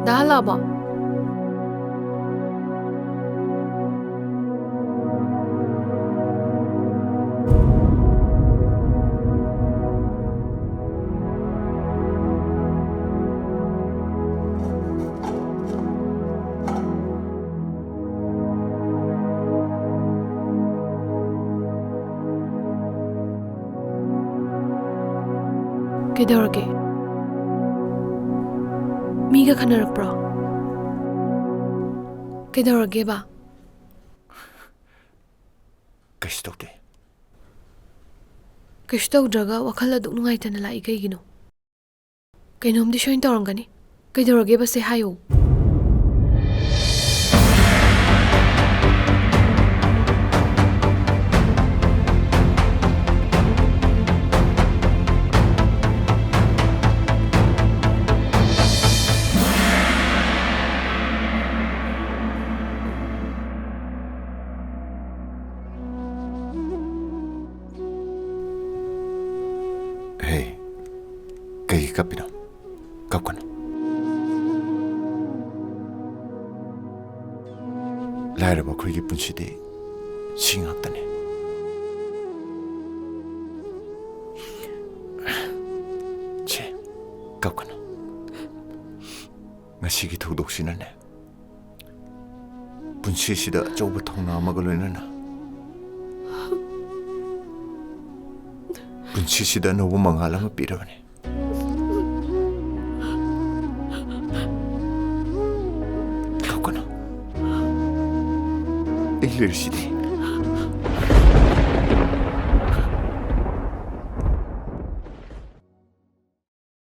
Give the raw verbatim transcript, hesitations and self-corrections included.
ꯗꯥ ꯍꯜꯂꯛꯑꯕꯣ? ꯀꯩꯗꯧꯔꯒꯦ? ꯃꯤꯒ ꯈꯟꯅꯔꯛꯄ꯭ꯔꯣ? ꯀꯩꯗꯧꯔꯒꯦꯕ? ꯀꯩꯁꯨ ꯇꯧꯗꯦ꯫ ꯀꯩꯁꯨ ꯇꯧꯗ꯭ꯔꯒ ꯋꯥꯈꯜ ꯑꯗꯨꯛ ꯅꯨꯡꯉꯥꯏꯇꯅ ꯂꯥꯛꯏ ꯀꯩꯒꯤꯅꯣ? ꯀꯩꯅꯣꯝꯗꯤ ꯁꯣꯏꯅ ꯇꯧꯔꯝꯒꯅꯤ꯫ ꯀꯩꯗꯧꯔꯒꯦꯕ ꯁꯦ ꯍꯥꯏꯌꯨ꯫ ꯍꯦ, ꯀꯩꯒꯤ ꯀꯞꯄꯤꯅꯣ? ꯀꯞꯀꯅꯨ꯫ ꯂꯥꯏꯔꯕ ꯑꯩꯈꯣꯏꯒꯤ ꯄꯨꯟꯁꯤꯗꯤ ꯁꯤ ꯉꯥꯛꯇꯅꯤ꯫ ꯁꯦ, ꯀꯞꯀꯅꯨ꯫ ꯉꯁꯤꯒꯤ ꯊꯧꯗꯣꯛꯁꯤꯅꯅꯦ, ꯄꯨꯟꯁꯤꯁꯤꯗ ꯑꯆꯧꯕ ꯊꯧꯅꯥ ꯑꯃꯒ ꯂꯣꯏꯅꯅ ꯄꯨꯟꯁꯤꯁꯤꯗ ꯑꯅꯧꯕ ꯃꯉꯥꯜ ꯑꯃ ꯄꯤꯔꯕꯅꯤ꯫ ꯀꯞꯀꯅꯨ꯫ ꯑꯩ ꯂꯩꯔꯤꯁꯤꯗꯤ꯫